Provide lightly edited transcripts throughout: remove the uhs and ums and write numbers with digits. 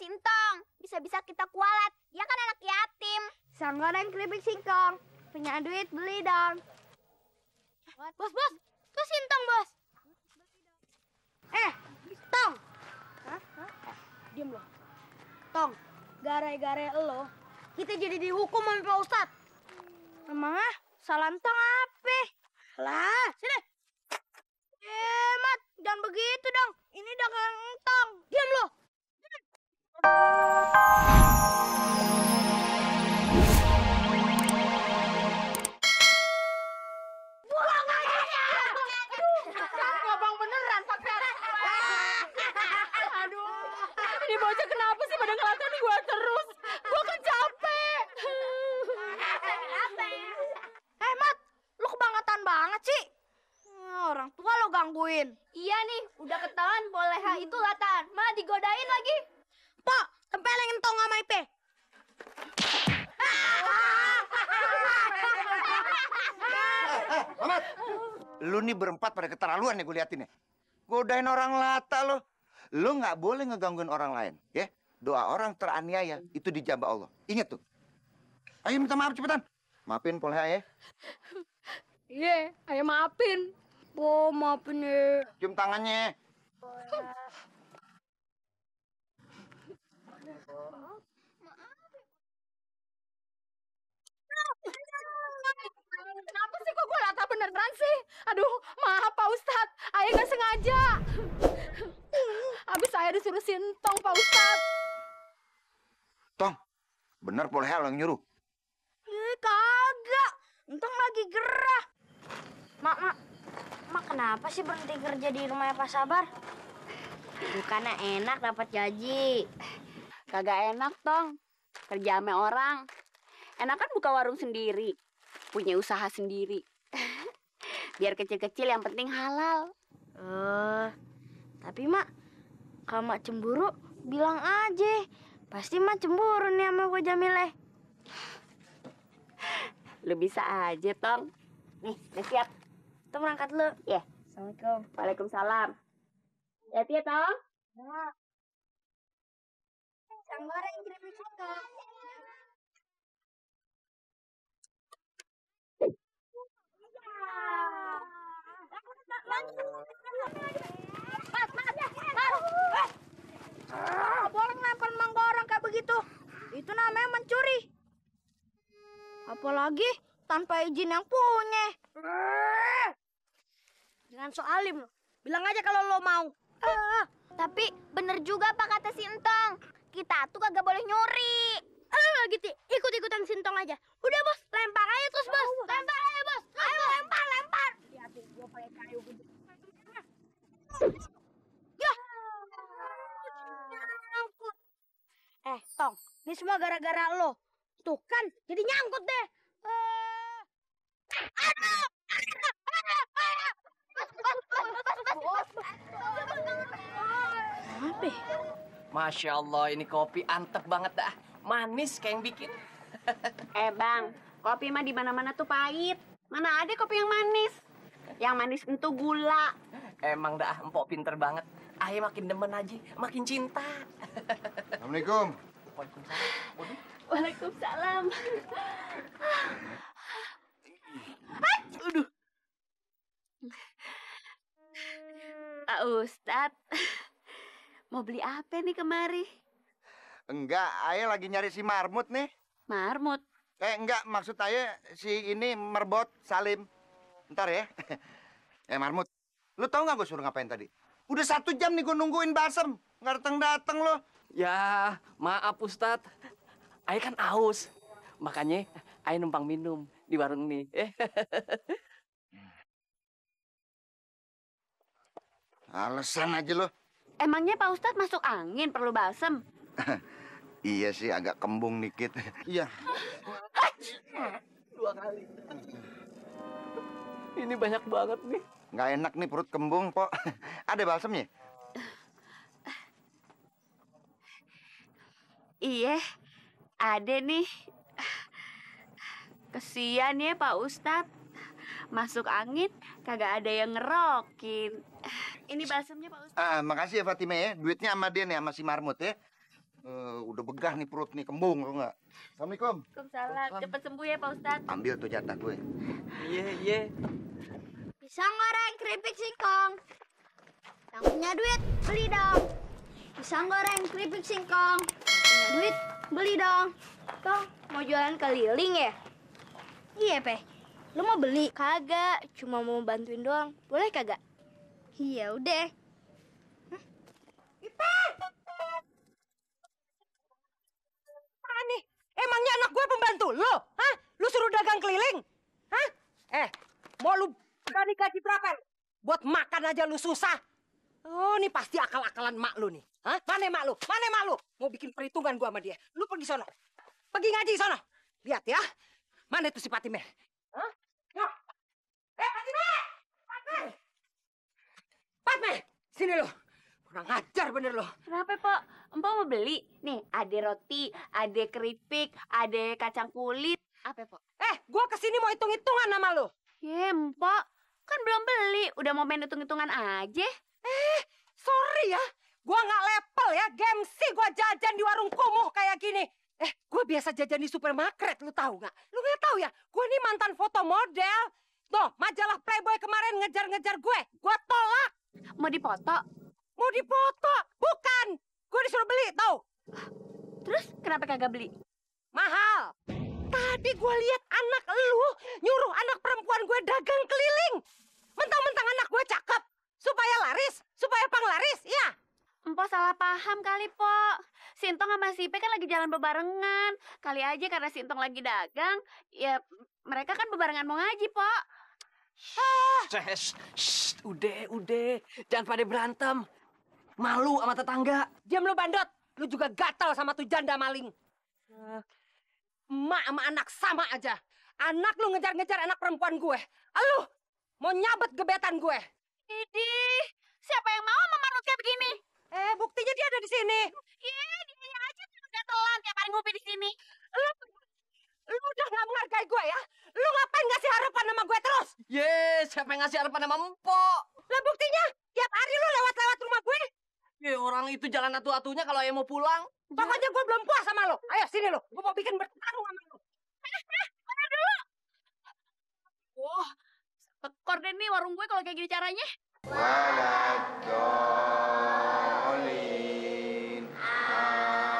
Sintong. Bisa-bisa kita kualat. Dia kan anak yatim. Pisang goreng keripik singkong. Punya duit beli dong. Bos, itu Sintong, Bos. Tong. Diam lo. Tong, gara-gara lo, kita jadi dihukum sama Pak Ustadz. Emangnya salah Tong apa? Lah, sini. Mat, jangan begitu dong. Ini dagang Tong. Diam lo. Buang aja. Abang beneran pakai. Aduh. Ini bocah kenapa sih pada ngeliatin gua terus? Gua kan capek. Mat, lu kebangetan banget sih. Orang tua lo gangguin. Iya nih, udah ketahuan boleha itu latan. Malah digodain lagi. Pak, tempelengin Tong sama Ipe. Mamat, lu nih berempat pada keterlaluan nih gue liatin ya. Godain orang lata lo. Lu nggak boleh ngegangguin orang lain, ya. Doa orang teraniaya itu dijabah Allah. Ingat tuh. Ayo minta maaf cepetan. Maafin Polha ya. Iya, ayo maafin. Maafin ya. Cium tangannya. Kenapa sih kok gue lata beneran sih? Aduh, maaf Pak Ustadz. Ayah nggak sengaja. Habis saya disuruh Sintong, Pak Ustadz. Tong, bener Polha lo yang nyuruh. Kagak. Untung lagi gerah. Mak kenapa sih berhenti kerja di rumahnya Pak Sabar? Bukannya enak dapat gaji. Kagak enak, Tong. Kerja sama orang. Enak kan buka warung sendiri. Punya usaha sendiri. Biar kecil-kecil yang penting halal. Tapi Mak, kalau Mak cemburu, bilang aja. Pasti Mak cemburu nih sama gue Jamileh. Lu bisa aja, Tong. Nih, udah siap. Kita berangkat dulu. Ya. Assalamualaikum. Waalaikumsalam. Hati ya, Tong. Pisang goreng keripik singkong. Boleh lempar mangga orang kayak begitu. Itu namanya mencuri. Apalagi tanpa izin yang punya. Jangan so alim lo. Bilang aja kalau lo mau. Tapi bener juga apa kata Sintong. Kita tuh kagak boleh nyuri. Gitu. Ikut-ikutan Sintong aja. Udah bos, lempar aja terus bos. Lempar aja bos. Ayo lempar. Lihat tuh, gua pakai kayu gitu. Ya. Tong, ini semua gara-gara lo. Tuh kan, jadi nyangkut deh. Aduh! Apa? Masya Allah, ini kopi antep banget dah. Manis kayak yang bikin. Bang, kopi mah di mana-mana tuh pahit. Mana ada kopi yang manis? Yang manis itu gula. Emang dah, empok pinter banget. Ayah makin demen aja, makin cinta. Assalamualaikum. Waalaikumsalam. Waduh. Waalaikumsalam. Aduh. Pak Ustadz, mau beli apa nih kemari? Enggak, ayah lagi nyari si Marmut nih. Marmut. Enggak, maksud ayah si ini Merbot Salim. Ntar ya. Marmut, lu tahu nggak gue suruh ngapain tadi? Udah 1 jam nih gue nungguin Basem. Nggak datang-datang lo. Ya, maaf Ustadz. Ayah kan aus. Makanya ayah numpang minum di warung nih. Alasan aja lo. Emangnya Pak Ustadz masuk angin perlu balsem? Iya sih, agak kembung dikit. Iya. 2 kali. Ini banyak banget nih. Nggak enak nih perut kembung, Pok. Ada balsemnya? Iya, ada nih. Kesian ya Pak Ustadz. Masuk angin, kagak ada yang ngerokin. Ini balsamnya Pak Ustadz. Makasih ya Fatimah ya. Duitnya sama dia nih, sama si Marmut ya. Udah begah nih perut nih, kembung lo nggak? Assalamualaikum. Waalaikumsalam. Cepet sembuh ya Pak Ustadz. Ambil tuh jatah gue. Iya, iya. Pisang goreng keripik singkong. Yang punya duit, beli dong. Pisang goreng keripik singkong. Yang punya duit, beli dong. Tong, mau jualan keliling ya? Iya, Pe. Lu mau beli? Kagak, cuma mau bantuin doang. Boleh kagak? Iya, udah. Nih, emangnya anak gue pembantu lo? Hah? Lu suruh dagang keliling? Hah? Mau lu berani gaji berapa? Buat makan aja lu susah. Oh, ini pasti akal-akalan mak lu nih. Hah? Mana mak lu? Mana mak lu? Mau bikin perhitungan gua sama dia. Lu pergi sono. Pergi ngaji sono. Lihat ya. Mana itu si Patime? Hah? Yo. Patime! Patime! Patime! Sini lu. Kurang ajar bener lo. Kenapa Pak? Empok mau beli? Nih, ada roti, ada keripik, ada kacang kulit. Apa Pak? Gua kesini mau hitung-hitungan sama lu. Ya Empok, kan belum beli. Udah mau main hitung-hitungan aja. Sorry ya. Gua nggak level ya. Gengsi gua jajan di warung kumuh kayak gini. Gua biasa jajan di supermarket, lu tahu nggak? Lu nggak tahu ya? Gua ini mantan foto model. Tuh, majalah Playboy kemarin ngejar-ngejar gue. Gua tolak. Mau dipoto? Mau dipoto? Bukan. Gue disuruh beli, tau? Terus kenapa kagak beli? Mahal. Tadi gue lihat anak lu nyuruh anak perempuan gue dagang keliling. Mentang-mentang anak gue cakep. Supaya laris, supaya panglaris, iya. Empok salah paham kali, Pok. Sintong sama si Ipe kan lagi jalan bebarengan. Kali aja karena Sintong lagi dagang, ya mereka kan bebarengan mau ngaji, Pok. Udah. Jangan pada berantem. Malu sama tetangga. Diam lu bandot. Lu juga gatal sama tuh janda maling. Emak sama anak sama aja. Anak lu ngejar-ngejar anak perempuan gue. Lu mau nyabet gebetan gue. Idih, siapa yang mau sama manut kayak begini? Buktinya dia ada di sini. Dia aja tuh udah telan tiap hari ngopi di sini. Lu udah nggak menghargai gue ya? Lu ngapain ngasih harapan sama gue terus? Siapa yang ngasih harapan sama empok? Lah buktinya, tiap hari lu lewat-lewat rumah gue. Orang itu jalan atu-atunya kalau ayah mau pulang. Pokoknya gue belum puas sama lu. Ayo sini lu, gue mau bikin bertarung sama lu. Mana dulu? Wah, tekor deh nih warung gue kalau kayak gini caranya. Waladolin.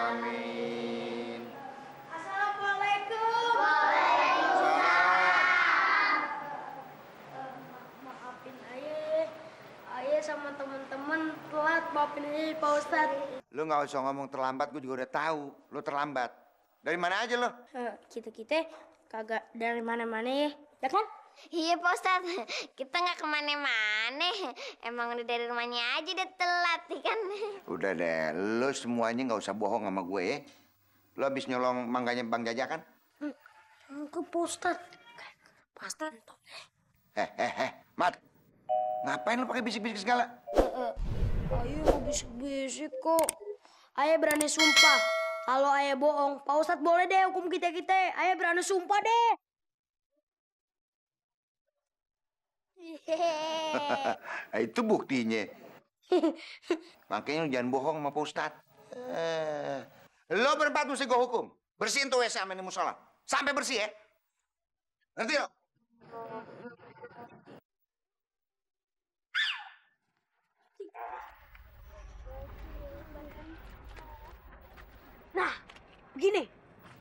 Amin. Assalamualaikum. Maafin ayah. Ayah sama teman-teman telat. Maafin ayah, Pak Ustadz. Lu nggak usah ngomong terlambat, gue juga udah tahu. Lu terlambat. Dari mana aja lo? Kita kagak dari mana-mana ya. Ya kan? Iya Pak Ustadz, kita nggak kemana-mana. Emang udah dari rumahnya aja udah telat nih kan. Udah deh, lu semuanya nggak usah bohong sama gue ya. Lu habis nyolong mangganya Bang Jaja kan? Enggak, Pak Ustadz. Pasti. Mat. Ngapain lu pakai bisik-bisik segala? Ayah nggak bisik-bisik kok. Ayah berani sumpah. Kalau ayah bohong, Pak Ustadz boleh deh hukum kita-kita. Ayah berani sumpah deh. Itu buktinya. Makanya lu jangan bohong sama Pak Ustadz. Lo berempat mesti gue hukum. Bersihin tuh WC sama ini musola. Sampai bersih ya. Ngerti lo? Nah, begini.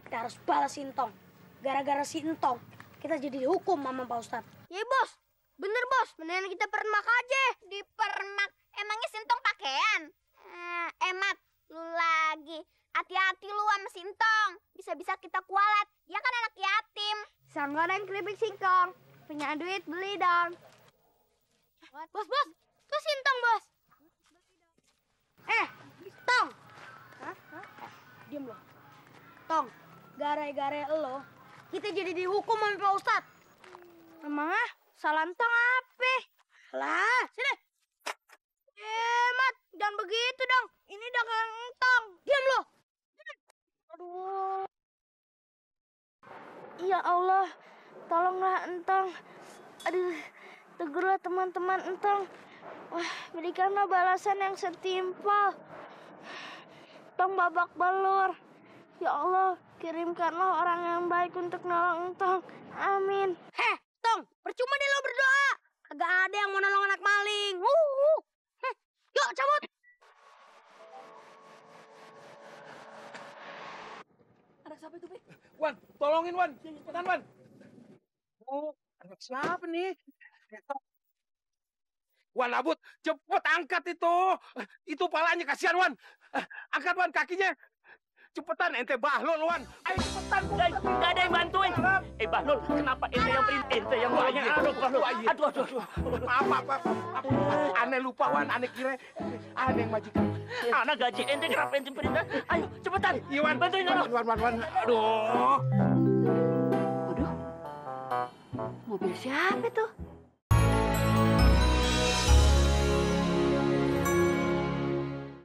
Kita harus balas Sintong. Gara-gara Sintong, kita jadi dihukum sama Pak Ustadz. Iya, Bos. Bener, Bos. Mendingan kita permak aja. Dipermak, emangnya Sintong pakaian? Emat, lu lagi. Hati-hati lu sama Sintong. Bisa-bisa kita kualat. Dia kan anak yatim. Pisang goreng keripik singkong. Punya duit beli dong. Bos, tuh Sintong, Bos. Tong. Diam lo. Tong, gara-gara lo, kita jadi dihukum sama Pak Ustadz. Emangnya salah Tong apa? Lah, sini. Mat, jangan begitu dong. Ini dagang Tong. Diam lo. Aduh. Ya Allah, tolonglah Entong. Aduh, tegurlah teman-teman Entong. Wah, berikanlah balasan yang setimpal. Tong babak belur. Ya Allah, kirimkanlah orang yang baik untuk nolong Tong. Amin. Heh, Tong, percuma deh lo berdoa. Kagak ada yang mau nolong anak maling. Yuk, cabut. Anak siapa itu, Pi? Wan, tolongin Wan, cepetan Wan. Oh, anak siapa nih? Wan, Abut, cepet angkat itu. Itu palanya, kasihan Wan. Angkat Wan kakinya. Cepetan, ente Bahlul Wan. Ayo cepetan. Nggak ada yang bantuin. Bahlul, kenapa ente yang perintah? Ente yang banyak. Aduh. Maaf. Aneh lupa Wan, aneh kira. Aneh yang majikan. Anak gaji ente, kenapa ente perintah? Ayo, cepetan. Iwan, bantuin orang. Wan. Aduh. Waduh, mobil siapa tuh?